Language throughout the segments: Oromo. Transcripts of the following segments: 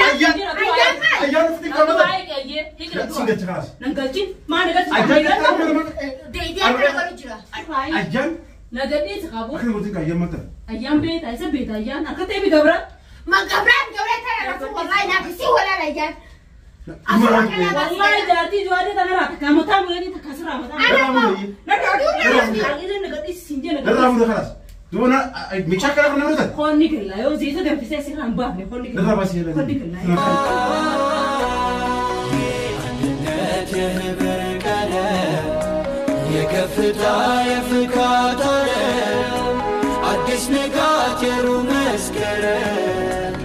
Ayyaan ufti qabata. Sin galcha kaas. Nan galchin maa na galchi? Ayyaan Deedee akkana godhu jira. Ayyaan Na gadhiisi qabu. akka gootiin ayyaan mata. Ayyaan beeta isa beeta ayyaan akka ta'e gabra. Ma gabraan gabraan tana rafu wallahi naaf si walaala ayyaan. Wallahi jaartii jawaadee tanarraa takka mataa mul'anii takka asirraa mataa. Narraa Na gadhiisi siin jee na Narraa gadhiisi. fuudha kalaas. Duuba na meeshaa kana kan nama Qonni gilla yoo zeeta danfisee sirraa hin baafne qonni gilla. Narraa baasii Qonni gilla. አንድነት የህብር ቀለም የከፍታ የፍካት ዓለም አዲስ ንጋት የሩብ መስከረም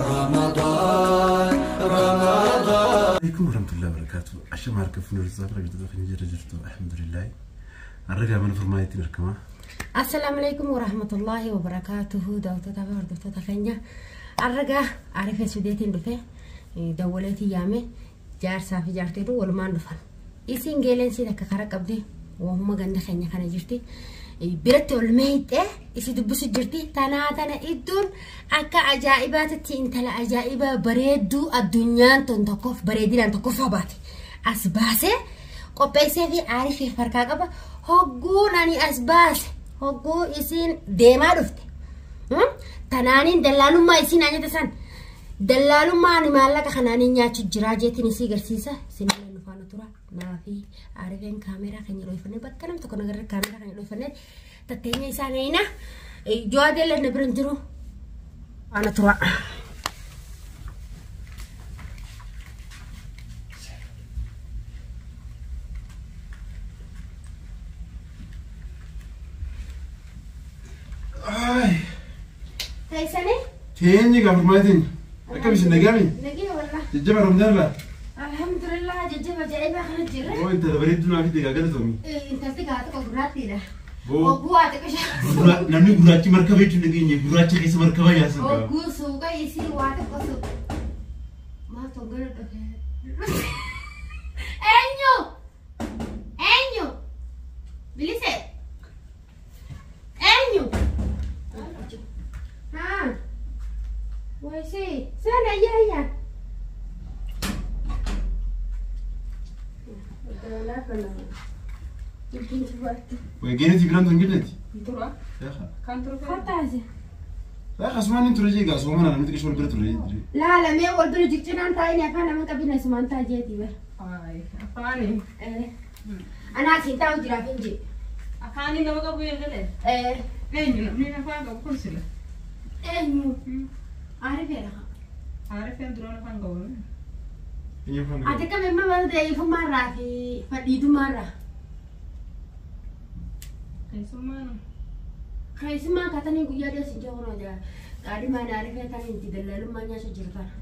ረመዳን ረመዳን عليكم ورحمة الله وبركاته. عشان ما أركب فنور الزهرة جدد في نجرة جرتو الحمد لله. الرجع من فرمايتي نركمه. Assalaamu alaikum warahmatullahi wabarakaatuhu. Daawwattoota fi hordoftoota keenya, arragaa Arifee Sudeetiin dhufe dawwaleetiin yaame jaarsaa fi jaartiitu walumaan dhufan. Isiin geeleensi takka kara qabdi waamuma ganda keenya kana jirti. Biratti ol meeyxee isi dubbisu jirti. Tanaa tana iddoon akka ajaa'ibaatitti intala ajaa'ibaa bareedduu addunyaan tun tokkoof bareedinaan tokkoffaa baate. As baasee qopheessee fi Arifeef harkaa qaba. Hogguun ani as baase hogguu isiin deemaa dhufte. Tanaaniin dallaalummaa isiin anyata san dallaalummaa ani maallaqa kanaaniin nyaachu jiraa jeetiin isii garsiisa. Isin illee nu faana tura. Naa fi Arifeen kaameeraa keenya dhoofannee bakka nam tokko nagarra kaameeraa keenya dhoofannee tatteenya isaan eeyina. Jawaadee illee na bira hin jiru. Faana tura. Ay. Teessanii? Teenyi gaa furmaatiin. Akka bisin nagaami. Nagee wallah. Jajjaba Ramadaan laa. Alhamdulillah, jajjaba ajaa'ibaa kana jirra. Oo, intala bareedduu naa fide gaa galatoomi. Intalti gaa xiqqoo gurraattiidha. Boo. Hogguu haa xiqqoo. Namni gurraachi markaba jechuun dhageenye gurraacha keessa markaba yaasan qaba. Hogguu suuqa isii waa xiqqoo suuqa. Maal tongana dhufe? Eenyu? Eenyu? Bilise? Eenyu? Haa. Waysee. Sana ayyaa ayyaa. Genetii biraan tun gilleeti. Tura. Kan ture. Kottaase. Yaa asumaan hin ture jee gaa soomana namni xiqqoo wal bira ture jee. Laalamee wal bira jircinaan taa'anii afaan nama qabina isumaan ta'a jeetii bara. Afaani. Anaa siin taa'u jiraaf hin jee. Afaani nama qabu eegale. Eenyu namni afaan qabu kun sila? Eenyu? Arifeedha. Arifeen duraan afaan qabu. Eenyu afaan Ati kam immoo mana da'ifummaarraa fi fadhiidummaarraa? Keessummaan. Keessummaan kaatanii guyyaa deessi hin jiru jira. Qaadhimaan Arifee tanii itti dallaalummaa nyaachuu jiru tana.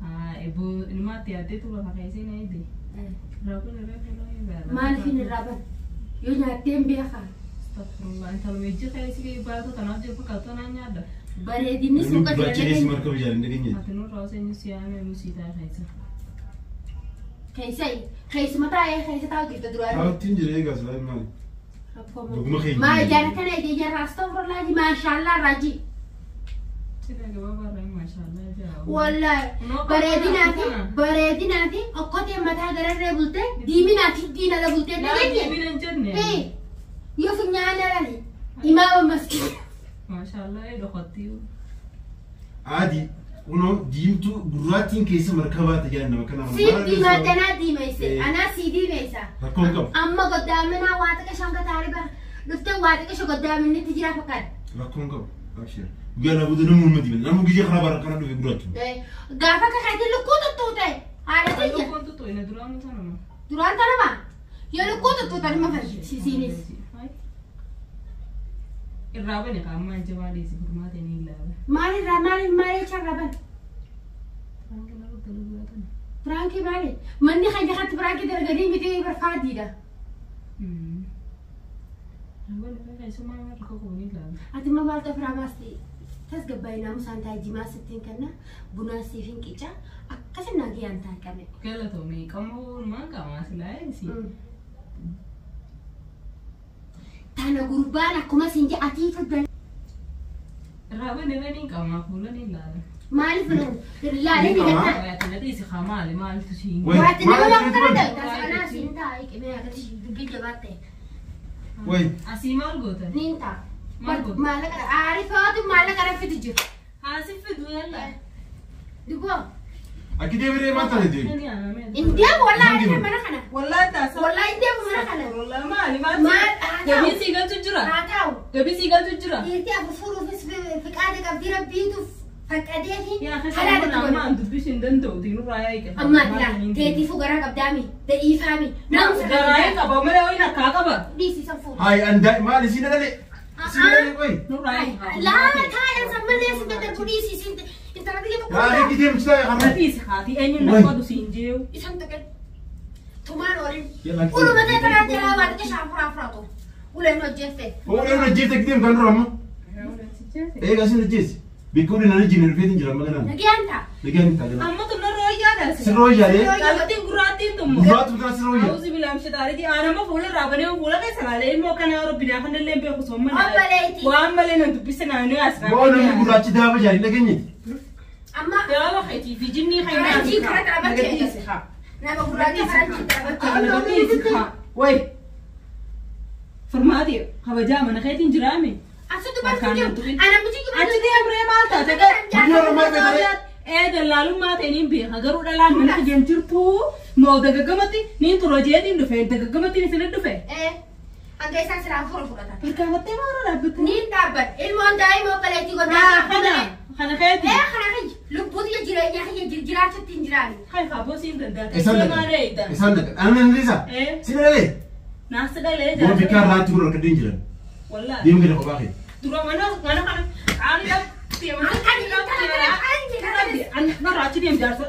Haa, eboo ilmaatti yaaddee tura fakkeessee na eede. Rakkoon irraa fuudhee. Maaliif hin irraa ban? Yoo nyaattee hin beekaa. Astagfirullah, intaluma ijji keessi baatu tanaaf jiru fakkaatu naan nyaadha. Bareedinni Namni suuqa gurraacha jira keessa dhageenye. markaba jaalan dhageenye. Ati nurraa osoo inni siyaame musiitaa keessa. Keessa keessuma taa'ee keessa taa'u jirta duraan. Taa'uttiin jira eegaa silaa maali? Dhuguma keenya. Maa ijaan kana ijaan jarra astagfirullah maashaallah raajii. Sida gabaabaa irraa maashaallah jaa. Wallahi bareedinaa fi okkotee mataa gararree bultee diiminaa fi diinala bultee dhageenye. Diimina hin jenne. Yoo funyaan alali imaama maskiina. Maashaallah ee dhokattii. Adii kunoo diimtuu gurraattiin keessa markabaa ta'e nama kana. Siif diimaatti anaa diimeesse anaa sii diimeessa. Rakkoon qabu. Amma goddaaminaa waa xiqqaa shanka taarii bara dhuftee waa xiqqaa goddaaminnitti jira fakkaata. Rakkoon qabu. Abshir. Guyyaa na booda namni uummati diimata. Namni guyyaa karaa bara kana dhufe gurraachu. Gaafa kakaatiin lukkuu tuttuute haadha tiyya. Lukkuun tuttu'ine duraan tanuma. Duraan tanuma yoo lukkuu tuttuutan ima fayyisiinis. Irraa bane qaamaan jabaa dhiisi furmaata ni ilaala. Maalirraa maaliif maal jechaa ban? Piraankii nama dalaguu tana. Piraankii maali? Manni kan jakatti piraankii dalaganii miti barfaadiidha. Irraa bane keessumaa rakkoo qabu ni ilaala. Ati ma maaltu ofirraa baasti? Tasgabbaa'ee naamusaan taa'e jimaa sittiin kenna bunaa siif hin qica akkasin nagayaan taa'e qabe. Galatoomii qamoo maan qaamaa silaa eegsi. Tana gurbaan akkuma siin jedhe atiitu dal. Irraa bane bane qaamaa fuula ni ilaala. Maaliif laalee ni gaddaa. Nadhiisi haa maali maaltu siin. Waati nama waan kana ta'e anaa siin taa'ee qimee akkasii dubbii jabaatte. Way. Asii maal goota? Niin ta'a. Maallaqa aarifaatu maallaqa raffitu jiru. Haasi fidu yalla. Duboo. Akki deebiiree maal taate deebi? Indeemu wallaahi ariifee mana kana. Wallaahi taasa. Wallaahi indeemu mana kana. Wallaahi maali maal? Maal haa ta'u. Gabii sii galchu jira. Haa ta'u. Gabii sii galchu jira. Dhiirti afur furuufis fiqaada qabdi rabbiituuf faqqadee fi Yaa halaala keessa godhu. ammaan dubbisuu hin danda'u diinurraa yaa'ii qaba. Ammaa ilaa teetiifuu garaa qabdaami da'iifaami naamusa Garaa hin qaba malee wayii nakkaa qaba. Dhiisisan fuudhu. Hayi andaa maali siin dhalee? Siin dhalee way. Nurraa yaa'ii qaba. Laa taa'an sammallee si daddarbu dhiisisin intala biyya tokko. Yaa akki deemsisaa harree. Nadhiisi haati eenyuun na qodu siin jeewu. Isan tuqe tumaan oolin. Yalla akki Uluma ta'e tanaa jalaa baatee shaafuraa furaatu. Uleen hojjette. Uleen hojjette akki deemu kan dura ammoo. Eegaa siin hojjeessi. Bikka uleen hojjenne dhufeetiin jira amma kanaan. Nagiyaan ta'a. Nagaan ta'a jala. Amma tunnarra wayyaadha. Sirra wayyaadhee. Qalbiin gurraattiin tummu. Gurraattu kana sirra wayyaa. Auzi bilaam shitaariti aanama fuula irraa banee fuula keessa laalee immoo kana rabbinaa kan illee beeku soomman. Obboleetti. Waan malee nan dubbise naannoo as Boo namni gurraachi daaba jaanii dhageenyeeti. Amma Daaba keetii fi jinnii kan Faranjii karaa dhaabachee. Nama gurraacha faranjii dhaabachee. Way. Furmaati kabajaa mana keetiin jiraame. Asitti bartuu jiru. Ana miti Achi deemree maal taate? Ee dallaalummaa ta'e niin beeka garuu dhalaan mana kijeen jirtu moo dagaggamatti niin tura jeetiin dhufe dagaggamatti isin dhufe. Ee hanga isaan silaa fuula fudhatan. Barkaafattee maara dhaabbatte. Niin dhaabbadha. Ilmoon daa'ima obboleettii godhaa. Kana kana keeti. Ee kana kiyya lubbuutu jireenya kiyya jiraachutti hin jiraanne. Hai kaaboo siin danda'a. Isaan Maal eeyda? Isaan dhaqa. Ana nan dhiisa. Ee. Siin dhalee. Naas dhalee Boo bikka irraatti gurra akka jiran. Wallaahi. Deemu gadi kophaa kee. Dura mana mana kana qaani dhabdee mana dhabdee ani narraa achi deem jaarsa.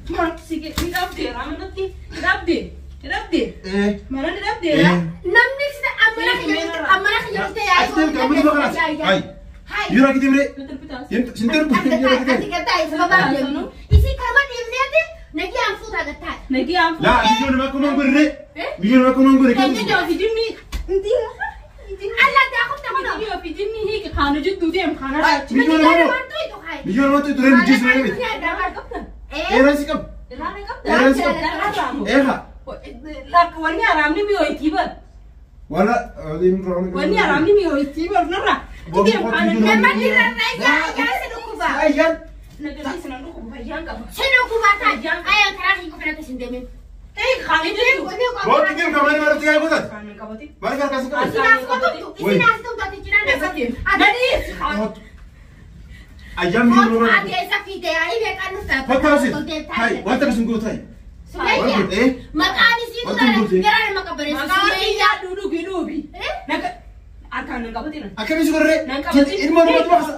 Mana sige ni dhabdee manatti ni dhabdee ni dhabdee Ee. mana ni dhabdee. Namni sida ammana kiyya ammana kiyya dhuftee yaa'ii. Achi deemu kan amma kanaas. Hayi. Yeroo akki deemree. Sin darbu yeroo akki Ati deemu. gattaa sababa deemnu. Isii kanuma deemneeti nagiyaan fuutaa gattaa. Nagiyaan Laa biyyoon nama akkuma hin godhine. Biyyoon nama akkuma hin godhine. Jinni fi jinni. Alla daakufta kunoo. Jinni fi jinni hiiki kaanu jidduu deem kaana achi. Biyyoon nama biyyoon nama tureen bijjeessu nama miti. Eeraan si qabu. Ilaana qabda. Eeraan si qabu. Eegaa. Lakka wanni haraamni mi'ooyitii bar. Wala. Wanni haraamni mi'ooyitii bar nurra. Deem kaana Namni rarra'aa yaa si dhukkuba. Ayyaan. Nagadiis nan dhukkuba fayyaan qaba. Si dhukkuba ta'a. Ayaan karaa hin qofatti sin deemin. Ee kaani jidduu. Booti deemu kan maali maratti yaa godhate. Kaani qabati. Maali harkaa si qabu. Isin as qotumtu. Isin as tumtu ati cinaan Eessatti? as. Nadiis. Ayyaan biyyoon nama. Ati eessa fiite yaa'ii beekan dhufta. Fakkaatu. Hayi wanta akkasii hin gootu hayi. Sumayya. Maqaan isii turan gara nama qabbaneessu. Maqaan Sumayya. iyyaa dhuudhu dhuubi. Naga harkaan nan qabatina. Akkamii si godhee? Nan qabatin. Ilma namatti baasa.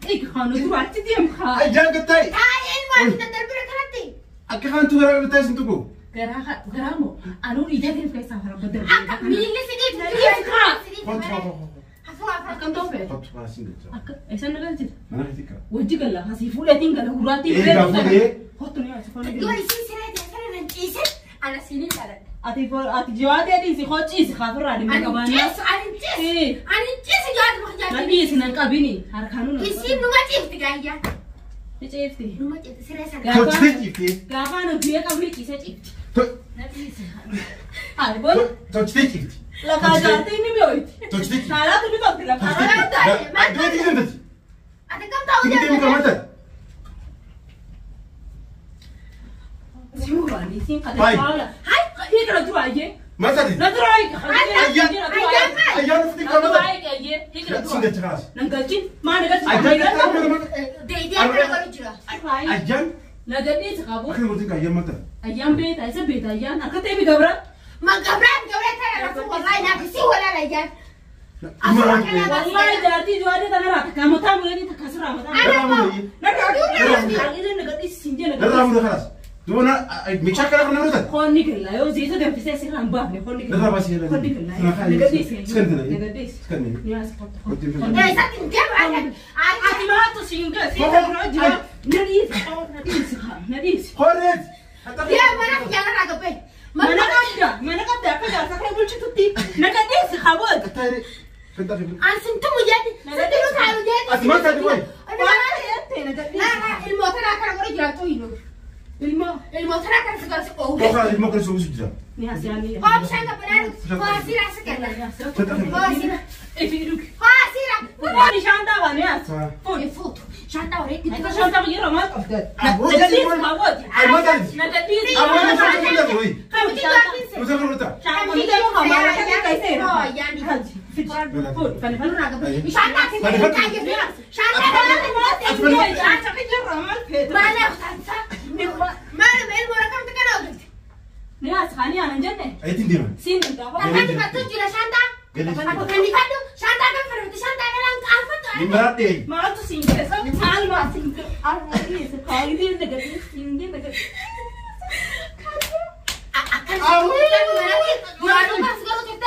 Hiiki kaanu dura achi deem kaa. Ayyaan gattaa'e. Taa'ee ilma ati daddarbira kanatti. Akka kaantu garaa gattaa'e sin tuqu. Garaa garaa moo anuu dhiitaa deem keessaa fara badda. Akka miilli sidiif. Kottu kottu. Hafuura hafuura. Akkam ta'u fe'e? Kottu karaa sin galcha. Akka eessan na galchita? Mana keetti qaba. Wajji gala asii fuudheetiin gala gurraattiin Ee gaafa Kottu ni asii fuudhee. Yoo isin siree teessee nan ciisin ana sinin jaaladha. Ati ati jawaatee dhiisi hojii kaafirraa dhimma Ani qabaannaa. ciisu ani ciisu ani ciisu jawaatu maka Na jawaatu. dhiisi nan qabini harkaanuu nan Isin numa ciifti gaayyaa. Ni ciifti. Numa ciifti siree sana. Tolchitee ciiftee. Gaafa nu biyya qabni ciisee ciifti. Na dhiisi. Hayi bola Tolchitee ciifti. lafaa jaartii ni mi'ooyti. Tolchitee ciifti. Haalaatu ni qabdi lafaa. Addoo itti deemtati. Ati kam ta'uu Tigi deemu kan mataa. Simuuraanii siin Hayi. qaxee Hayi hiikira duraayyee. Mataa. Na duraayi. Ayyaan ufti kan mataa. Hiikira Sin duraa. galcha kaas. Nan galchin maa na galchin. Ayyaan gattaa'e mana. Deedee akkana godhu jira. Ayyaan. Na gadhiisi qabu. Akka gooti kan ayyaan mataa. Ayyaan beeta isa beeta ayyaan akka ta'e gabra. Ma gabraan gabraan tana rafu wallahi naaf si walaala iyyaan. Wallahi jaartii jawaadee tanarraa takka mataa mul'anii takka asirraa mataa. Narraa fuudha kalaas. Duuba meeshaa kana kan namni Qonni galla yoo zeeta danfisee asirraa hin baafne qonni galla. Narraa baasii jedhan. Qonni galla. Nagadhiisi. Nagadhiisi. Niyaas qottu. Eessatti hin deemu Ati maaltu siin gala siin gala jira. Nadhiisi. Nadhiisi. Nadhiisi. Horreet. Yaa mana kiyyaarraa gabbee. Mana qabda mana qabda akka jaarsa kana bulchitutti nagadhiisi qaboot. An sintumu jeeti. Sintumu taayu jeeti. Ati maal taate wayi? Waan ta'eef. Ilmoota kana godhe jiraatu ilu. Ilmoota kana sigaarsi oowu. Qofa ilmoo kana sobuusu jira. Hoo bishaan qabbanaa hoo asiira as kenna. Hoo asiira. Ifi dhug. Hoo asiira. Fuudhi shaantaa baane as. Fuudhi fuutu. Shaantaa waree itti. Akka shaantaa yeroo maal qabda? Aboo. Nagadhiis kaawwati. Ay maal taati? Nagadhiis. Aboo nama sana godhata wayi. Kan shaantaa. Nuti godhata. Shaantaa yeroo maal akka ta'e. Hoo yaani. Fuudhi fani fani. Shaantaa keessatti shaantaa kana Shaantaa yeroo maal feetu? Maal hafuuta? Maal ilmoo rakkamtu kana oolti? Ni as kaanii aanan jenne. Ayitiin deema. Siin danda'a. Akkati fattu jira shaantaa. Akkati fattu shaantaa kan fudhatu shaantaa dhalaan qaanfattu. Ni maraadhee. Maaltu siin keessa? Maal maa siin keessa? Kaayidii nagadhiis siin nagadhiis. Akkan duraanuu kaas garuu turte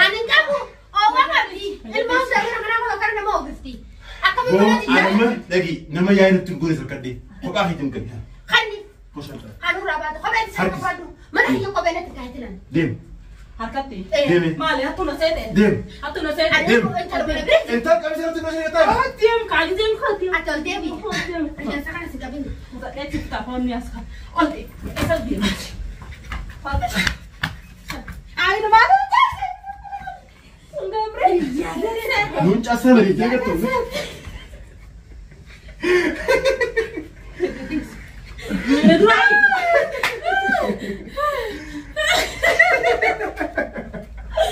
ani hin qabu oowwa qabdi ilmoon darbe kana kana kana nama oogifti. Akkamiin Boo mana jira? anuma dhagi nama yaa'ii nutti hin goone sarkadhee. Kophaa keetiin gadi. Kanni Koshaantaa. anurraa baatu kopheen isaa qabaadhu mana kiyya kopheen itti kaayitilan. Deem. Harkatti. Deeme. Maali hattu na seete? Deem. Hattu na seete? Ani Deem. intala mana bira Intal qabisa nutti hin goone Deem kaayidii deem. ati ol deebi. Rifeensa kana si qabin. Mutadheetti tafoonni as kan. Ol isa deemti. Ayi maal taate? Gabre. Nuun caasaa bareedee agartuu.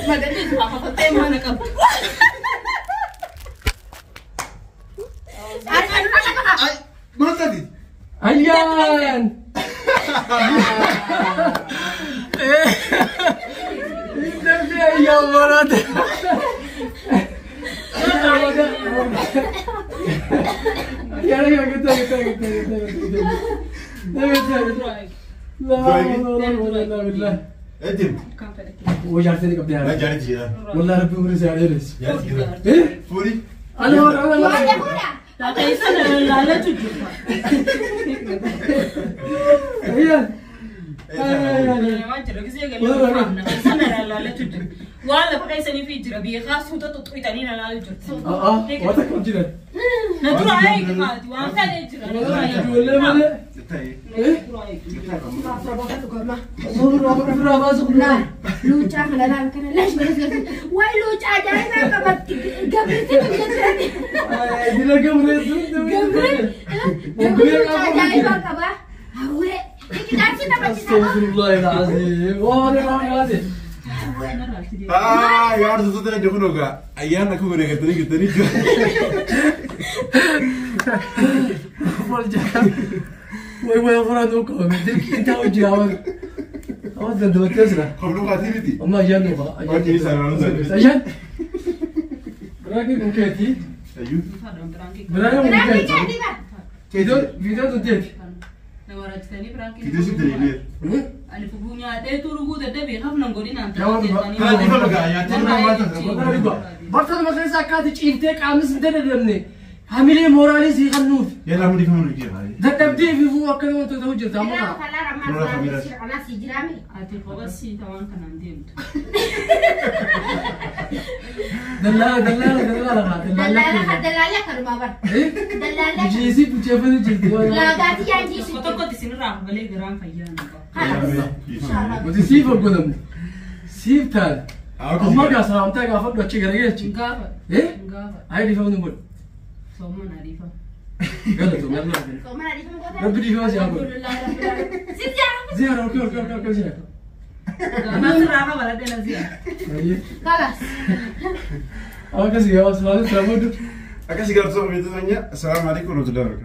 Magalli hafafattee mana qabu. Ay maal taati? Ayyaan! Intalli ayyaan maraate. Ayyaan ayyaan gata gata gata gata gata gata. La la. Deem. Wajaartee qabdee Na haala. jaarti jira. Wallah rabbi umrii si haa dheeressu. Jaarti jira. Eh? Fuudhi. Ana ana ana. Waan fuudha. Laata isa laalatu jirta. Ayyaan. Ayyaan. Waan jira gisee galee sana laalatu jira. Waan lafa keessanii fi jira beekaa suuta xuxuxanii na laalu jirti. Ah ah. Waan takka hojjetan. Na dura eegi maati waan fedhe jira. Na dura eegi. Ijoollee malee. Ta'ee. Eh? Dura eegi. Ofirraa baasu kun. Laal luucaa kana laal kana lash godhas godhas wayi luucaa ajaa'ibaa qabatti gabriitti dhugatti Dila gamreetu. gabri gabri luucaa ajaa'ibaa qaba hawwee ikidaarsi taphachiisa Astaghfirullah al-azim. Waan waan. Ah yaar tututa na jokun ogaa. Ayyaan akka godhe gartanii gartanii jira. Wal jaa. Way way furaan dhukka. Dirqii intaa hojii hawan. Hawan dandamatee jira. Kobluu kaatii miti. Amma ayyaan dhufa. Hojii isaa waan ta'eef. Ayyaan. Biraakii kun keetii. Ayyuu. Biraakii kun Biraakii keetii. keetii bara. Viidiyoo tun teeti. Na waraabsitanii biraakii. Viidiyoo si diriireera. Ani fufuu nyaatee turuu dadhabee hafnan godinaan Kana dhiifa dhugaa nyaatee nama maal ta'a? Bartoota keessa akkaati ciiftee qaamis hin dadhabne. Hamilee mooraalii sii kennuuf. Yallaa hundi kan nuyi jira. Dadhabdee fi fuu akka nama ta'u jirta amma Biraakii kana. kalaa rammaa kanaa si jiraami. Ati qobasii tawaan kanaan deemtu. Dallaala dallaala dallaala haa Dallaala dallaala. dallaala kanumaa bara. Dallaala Jiisii bilcheeffatu jirti. laagaati yaanjiisu. Tokko tokkotti isinirraa galee garaan fayyaa hin qabu. Khalas. Nuti siif hogganamne. Siif taane. Amma gaa salaamtaa gaafadhu achi garagalchi. Hin gaafa. Eh? Hin gaafa. Ayi dhiifamni godhu. Soomman adiifa. Galatu yallaa. Soomana dhiifama goota. Rabbi dhiifama si haa godhu. Si jaa. Ziyaara okee okee okee okee ziyaara. Gaafas irraa qaba ladhee na zi'a. Ayi. Khalas. Akkasii yaa salaamtaa booda. Akkasii gaafsoo hojjetu sanya. Assalaamu alaikum warahmatullahi wabarakatuh.